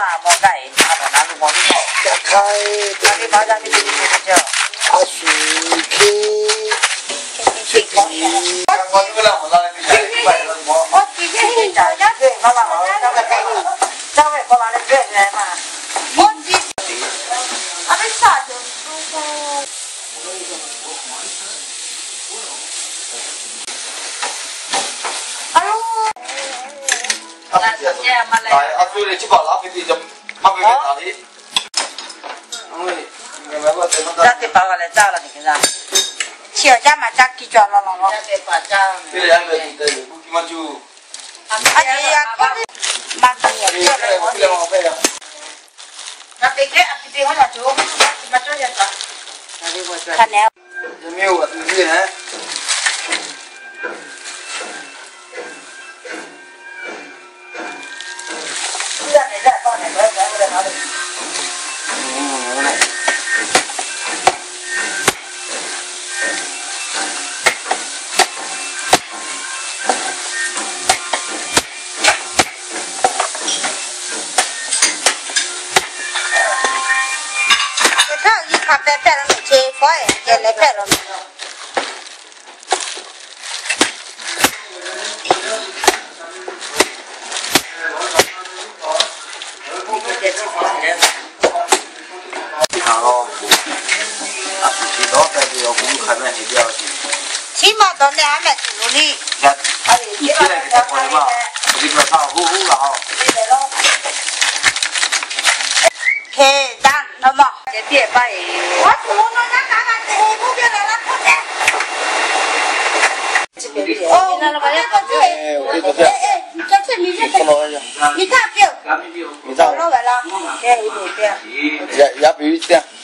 Mawˇ gaˇ eˬ, a lawˬ na lu mawˬ ve mawˬ. Yaꞈ hk'aˇ, a ve maˇ g'a ve te ve ce. A shu hkiˇ, hkiˇ tiˉ Caˇ teˇ hpaˍ g'a leh caˇ la teꞈ hk'e caˇ. Chi awˬ caˇ maˇ caˇ kiˇ cawˬ law law law. A, maˇ Hk'aˇ g'i hk'a pehꞈ pehꞈ la mehˍ ce, fawˉ eˬ geh leh pehꞈ law mehˍ. Chi htaꞈ lo, a shu chi dawˇ pehˇ ve awˬ gu hk'a mehˆ heˍ jaˇ-oˬ. Chi maˇ dawˬ leh a mehˆ tuˬ lo le. Chi leh hk'e te k'awꞈ le maˇ, chi htaꞈ huˉ huˉ la-oˬ. Hk'e daꞈ na maˇ. Ceh tiˉ paˇ eˬ. Yaˇ piˇ ve teˇ.